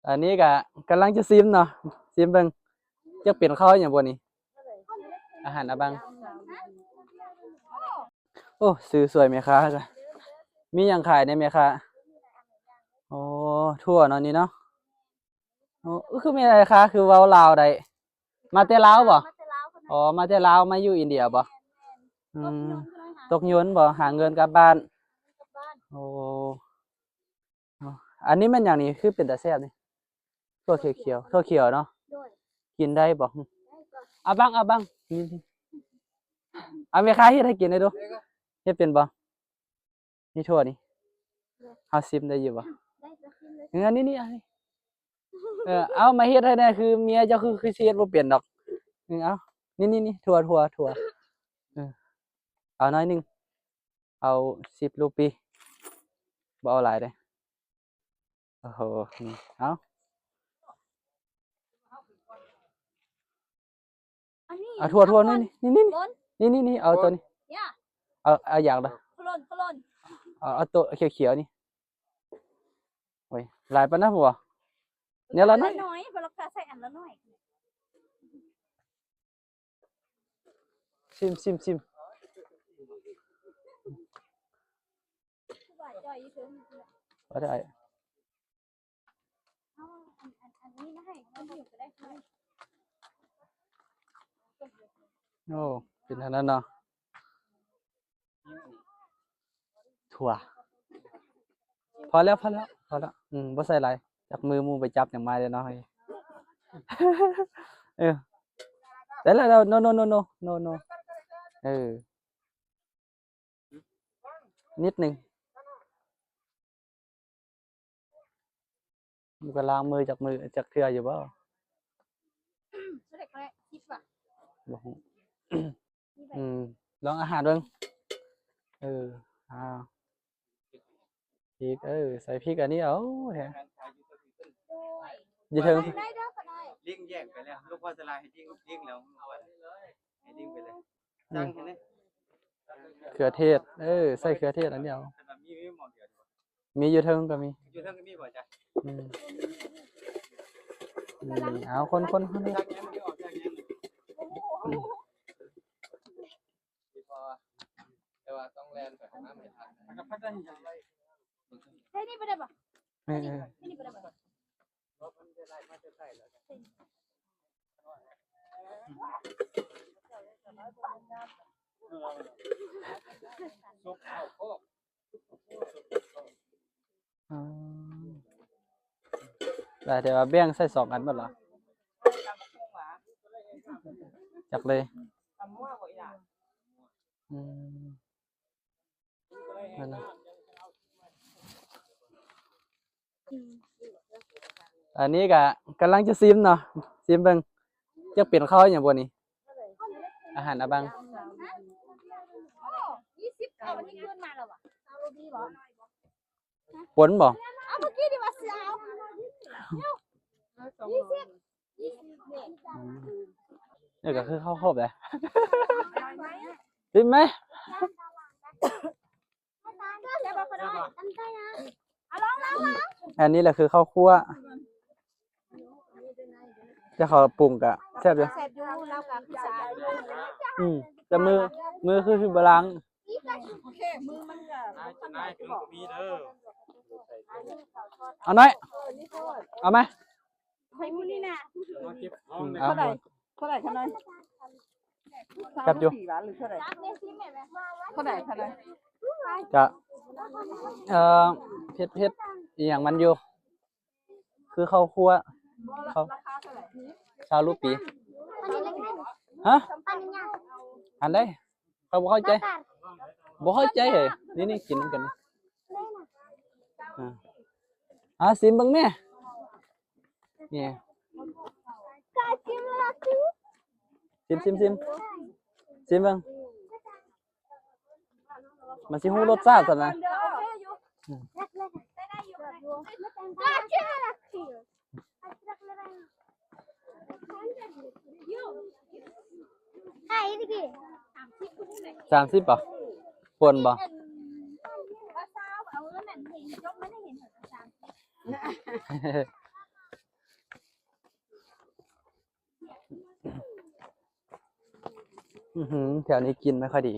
ອັນນີ້ກໍກຳລັງຈະຊີມເນາະ ຊີມເບິ່ງ ຈັກເປັນເຂົ້າຫຍັງບໍ່ນີ້ ອາຫານອາບັງ. ໂອ້ ຊື່ສວຍແມ່ຄ້າ ມີຫຍັງຂາຍແດ່ແມ່ຄ້າ? ໂອ້ ຖົ່ວເນາະນີ້ເນາະ. ໂອ້ ຄືແມ່ຄ້າຄືເວົ້າລາວໄດ້ ມາແຕ່ລາວບໍ່? ມາແຕ່ລາວ. ອໍ ມາແຕ່ລາວ ມາຢູ່ອິນເດຍບໍ່? ແມ່ນໆ. ອືມ ຕົກຍົນເພິ່ນວ່າຫາເງິນກັບບ້ານ. ໂອ້ ອັນນີ້ແມ່ນຫຍັງນີ້ ຄືເປັນຕາແຊບນີ້? ຖົ່ວຂຽວໆ ຖົ່ວຂຽວເນາະ. ໂດຍ ກິນໄດ້ບໍ່? ໄດ້ກໍ ອາບັງ ອາບັງ ນີ້ ອາແມ່ຄ້າເຮັດໃຫ້ກິນໄດ້ດູ ເຮັດເປັນບໍ່? ນີ້ຖົ່ວນີ້ ເຮົາຊິມໄດ້ຢູ່ບໍ່? ໄດ້ ຊິມເລີຍ. ເອີ ອັນນີ້ ນີ້ ອັນນີ້ ເອີ ເອົາມາເຮັດໃຫ້ແດ່ ຄືເມຍເຈົ້າຄື ຄືຊິເຮັດບໍ່ເປັນດອກ. ເອີ ເອົາ ນີ້ ນີ້ ນີ້ ຖົ່ວ ຖົ່ວ ຖົ່ວ ເອີ ເອົາໜ້ອຍໜຶ່ງ ເອົາສິບຣູປີ ບໍ່ເອົາຫຼາຍເດ້. ໂອ້ໂຫ ນີ້ ເອົາ ອັນນີ້ ເອົາຖົ່ວ ຖົ່ວ ນີ້ ນີ້ ນີ້ ນີ້ ນີ້ ນີ້ ເອົາຕົວນີ້ ເອົາ ເອົາຢາກເດີ ໂຄໂລນ ໂຄໂລນ ເອົາ ເອົາຕົວຂຽວໆນີ້. ໂອ້ຍ ຫຼາຍປານນັ້ນບໍ່? ແນວລະໜ້ອຍ ອັນລະໜ້ອຍ ເພາະລາຄາໃສ່ອັນລະໜ້ອຍ. ຊິມ ຊິມ ຊິມ ບໍ່ໄດ້ ໂອ້ ເປັນອັນນັ້ນເນາະ ຖົ່ວ. ພໍແລ້ວ ພໍແລ້ວ ພໍແລ້ວ ອືມ ບໍ່ໃສ່ຫຼາຍ ຈັກມືໝູ່ໄປຈັບຫຍັງມາເດ້ເນາະ. ເອີ ໄດ້ແລ້ວ ໂນ ໂນ ໂນ ໂນ ເອີ ນິດໜຶ່ງ. ມັນກໍລ້າງມືຈັກມື້ ຈັກເທື່ອຢູ່ບໍ່? ບໍ່ຮູ້ ອືມ ລອງອາຫານເບິ່ງ. ເອີ ອ້າວ ພິກ ເອີ ໃສ່ພິກອັນນີ້ເອົາແທ້ ຢູ່ເທິງ ໄດ້ເດີ ກໍໄດ້ ລິງແຍກໄປແລ້ວ ລູກວ່າຈະລາຍໃຫ້ຈິງ ຈິງແລ້ວ ໃຫ້ດິ້ງໄປເລີຍ ອືມ ສັ່ງໃຫ້ແດ່ ເຂືອເທດ ເອີ ໃສ່ເຂືອເທດອັນດຽວ ມີ ມີໝ່ອງດຽວ ມີຢູ່ເທິງກໍມີ ຢູ່ເທິງກໍມີບໍ່ ຈ້ະ ອືມ ນີ້ ເອົາ ຄົນໆ ຄົນ ສັ່ງຫຍັງ ບໍ່ໄດ້ອອກ ສັ່ງຫຍັງ ອືມ ແຕ່ວ່າຕ້ອງແລ່ນໄປຫ້ອງນ້ຳໃຫ້ທັນ ໃສ່ນີ້ບໍ່ໄດ້ບໍ່? ເອີ ໃສ່ນີ້ບໍ່ໄດ້ບໍ່? ອໍ ແຕ່ວ່າແບ່ງໃສ່ສອງອັນໝົດລະ ຈັກເລີຍ ອືມ. ອັນນີ້ກະກຳລັງຈະຊີມເນາະ ຊີມເບິ່ງ ຈັກເປັນເຂົ້າຫຍັງບໍ່ນີ້ ອາຫານອາບັງ ປນບໍ່? ເອົາ ເມື່ອກີ້ນີ້ວ່າຊິເອົາ ເອີ ກໍຄືເຂົ້າຄົບແຫຼະ ກິນໄໝ? ອັນນີ້ແຫຼະຄືເຂົ້າຂົ້ວ ແຕ່ເຂົາປຸງກະແຊບຢູ່ ແຊບຢູ່ ລາວກະຄືສາ ອືມ ແຕ່ມື ມືຄືຊິບໍ່ລ້າງ ໂອເຄ ມືມັນກະ ນາຍ ນາຍ ນາຍ ມີເດີ ເອົາໜ້ອຍ ເອົາໄໝ? ໃຫ້ມື້ນີ້ນະ ອືມ ເທົ່າໃດ ເທົ່າໃດຂະໜ້ອຍ? ແຊບຢູ່ ເທົ່າໃດຂະໜ້ອຍ? ກະ ເອີ ເຜັດໆ ອີຫຍັງມັນຢູ່ ຄືເຂົ້າຂົ້ວ ເຂົ້າ ຊາວລູກປີ ຮະ ອັນໃດ? ຂ້ອຍບໍ່ເຂົ້າໃຈ ບໍ່ເຂົ້າໃຈເຮີຍ ນີ້ໆ ກິນນຳກັນ ອາ ອາ ຊີມເບິ່ງແມ້ ນີ້ ຊີມ ຊີມ ຊີມ ຊີມເບິ່ງ ມັນຊິຮູ້ລົດຊາດຊັ້ນນະ ອືມ. ສາມສິບບໍ່? ປົນບໍ່? ເອີ ເອົາເງິນນັ້ນໃຫ້ຈົບມາໃຫ້ເຫັນສາມສິບ ອື ແຖວນີ້ກິ່ນບໍ່ຄ່ອຍດີ.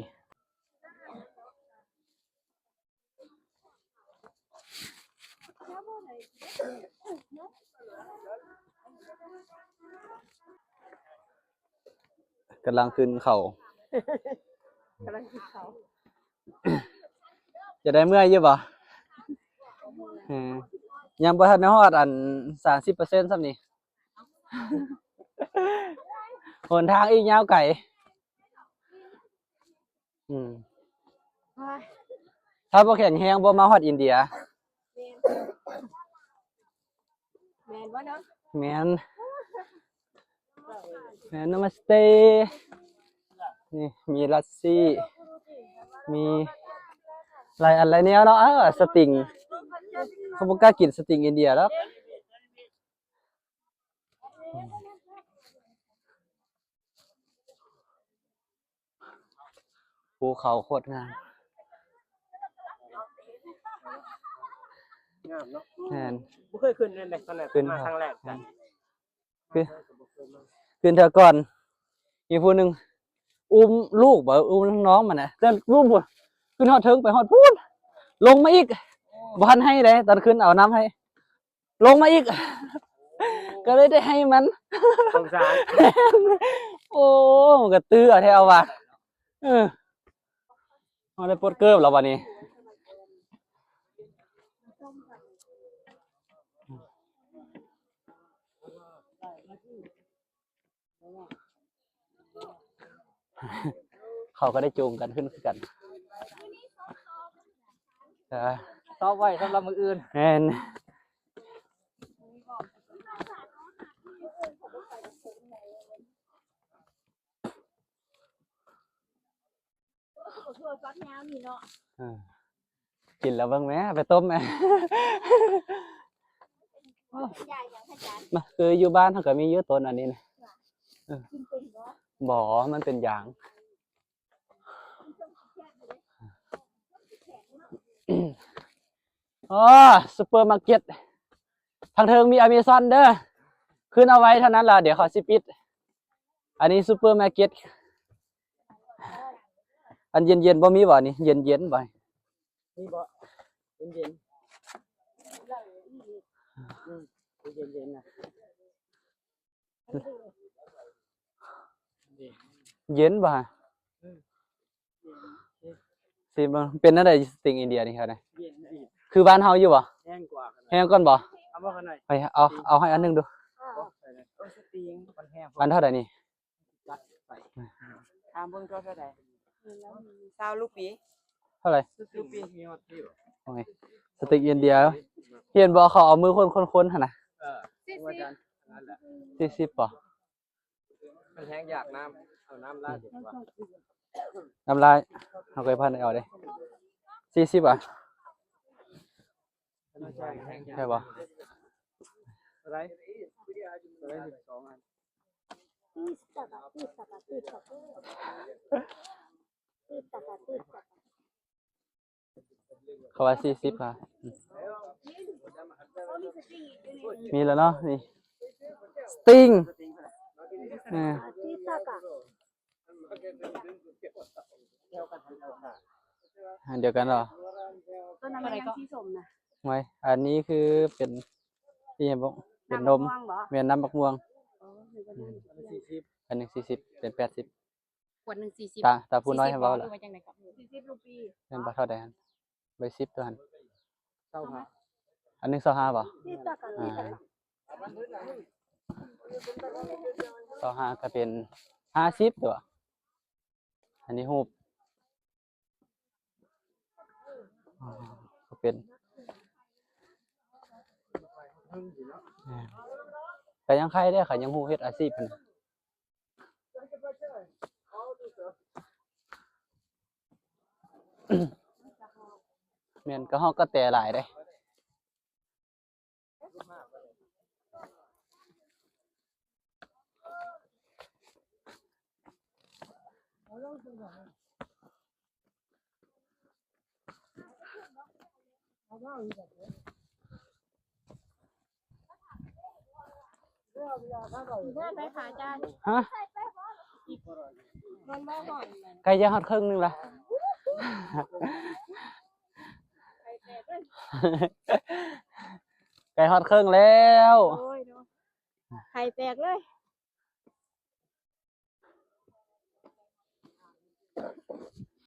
ກຳລັງຂຶ້ນເຂົ້າ ກຳລັງຂຶ້ນເຂົ້າ. ຈະໄດ້ເມື່ອຍຢູ່ບໍ່? ເອີ ຍັງບໍ່ທັນໄດ້ຮອດອັນສາມສິບເປີເຊັນຊ້ຳນີ້ ຫົນທາງອີກຍາວໄກ. ອືມ ໂອ້ຍ ຖ້າບໍ່ແຂງແຮງບໍ່ມາຮອດອິນເດຍ. ແມ່ນ ແມ່ນບໍ່ເນາະ? ແມ່ນ ແມ່ນ. ນາມາສະເຕ ນີ້ມີລັດຊີ ມີຫຼາຍອັນຫຼາຍແນວເນາະ. ເອີ ສະຕິງ ເຂົາບໍ່ກ້າກິນສະຕິງອິນເດຍດອກ. ພູເຂົາໂຄດງາມ ງາມເນາະ. ແມ່ນ ບໍ່ເຄີຍຂຶ້ນເລີຍ ຂະໜາດຂຶ້ນມາຄັ້ງແລກ. ແມ່ນ ຂຶ້ນ ຂຶ້ນເທື່ອກ່ອນ ມີຜູ້ໜຶ່ງອຸ້ມລູກບໍ ອຸ້ມນ້ອງມັນນະ ແຕ່ລູກພຸ້ນ ຂຶ້ນຮອດເທິງ ໄປຮອດພຸ້ນ ລົງມາອີກ ບໍ່ທັນໃຫ້ເດ້ ຕອນຂຶ້ນເອົານ້ຳໃຫ້ ລົງມາອີກ ກໍເລີຍໄດ້ໃຫ້ມັນ ສົງສານ. ໂອ້ ມັນກໍຕື້ເອົາແທ້ເອົາວ່າ. ເອີ ເຮົາໄດ້ປົດເກີບແລ້ວບັດນີ້ ເຂົາກໍໄດ້ຈູງກັນຂຶ້ນຄືກັນ. ເອີ ຊອບໄວ້ສຳລັບມື້ອື່ນ. ແມ່ນ. ເອີ ກິນແລ້ວເບິ່ງແມ້ ໄປຕົ້ມແມ້. ມາ ຄືຢູ່ບ້ານເຮົາກໍມີຢູ່ຕົ້ນອັນນີ້ນະ. ເອີ ບໍ່ ມັນເປັນຢາງ. ອໍ ຊຸບເປີມາເກັດ ທາງເທິງມີອາເມຊອນເດີ ຂຶ້ນເອົາໄວ້ເທົ່ານັ້ນລະ ດຽວເຂົາຊິປິດ. ອັນນີ້ຊຸບເປີມາເກັດ ອັນເຢັນໆ ບໍ່ມີບໍ່ນີ້ ເຢັນໆ ບໍ່ ມີບໍ່ ເຢັນໆ ອືມ ເຢັນໆ ນະ. ເຢັນບໍ່ຫະ? ຊີມເບິ່ງ ເປັນແນວໃດສະຕິງອິນເດຍນີ້ຄະ? ຄືບ້ານເຮົາຢູ່ບໍ່? ແຮງກວ່າ ແຮງກ່ອນບໍ່? ເອົາບໍ່ຂະໜ້ອຍ ໄປເອົາ ເອົາໃຫ້ອັນໜຶ່ງດູ. ອັນເທົ່າໃດນີ້? ຖາມເບິ່ງຕົວເທົ່າໃດ? ຊາວລູປີ. ເທົ່າໃດ? ລູປີ. ໂອ້ຍ ສະຕິງອິນເດຍ ເຫັນບໍ່ ເຂົາເອົາມືຄົນໆ ຫັ້ນນະ. ສີ່ສິບບໍ່? ມັນແຮງຢາກນ້ຳ ເອົານ້ຳລາດດີກວ່າ ນ້ຳລາດ ເຮົາເຄີຍຜ່ານໄດ້ເອົາເດ້. ສີ່ສິບຫວາ? ແມ່ນບໍ່? ເທົ່າໃດ? ເທົ່າໃດ? ສິບສອງອັນ. ເຂົາວ່າສີ່ສິບຫວາ? ອືມ ມີແລ້ວເນາະ ນີ້ ສະຕິງ ເອີ ອັນດຽວກັນເນາະ. ຕົວນັ້ນມັນຍັງສີສົ້ມນະ. ໄວ້ ອັນນີ້ຄືເປັນ ອີ່ຫຍັງບໍ? ເປັນນົມ. ນ້ຳບັກມ່ວງບໍ? ແມ່ນ ນ້ຳບັກມ່ວງ. ອໍ ໜຶ່ງ ອັນໜຶ່ງສີ່ສິບ ເປັນແປດສິບ. ຂວດໜຶ່ງສີ່ສິບ. ຕາ ຕາຜູ້ນ້ອຍໃຫ້ເວົ້າລະ ສີ່ສິບບໍ ຫຼືວ່າຈັ່ງໃດກໍ? ສີ່ສິບລູປີ. ແມ່ນບໍ່? ເທົ່າໃດຫັ້ນ? ໃບສິບຕົວຫັ້ນ ຊາວຫ້າ. ອັນໜຶ່ງຊາວຫ້າບໍ? ອາ ຊາວຫ້າກໍເປັນຫ້າສິບຕົວ. ອັນນີ້ຮູບ ກໍເປັນ ແມ່ນ ກໍຍັງໄຄເດ້ ຂ້ອຍຍັງຮູ້ເຮັດອາຊີບຫັ້ນ. ແມ່ນ ກະຮອກກະແຕຫຼາຍເດ້. ຮະ? ໃກ້ຈະຮອດເຄິ່ງໜຶ່ງລະ ໃກ້ຮອດເຄິ່ງແລ້ວ. ໂອ້ຍເນາະ ໄຂ່ແຕກເລີຍ.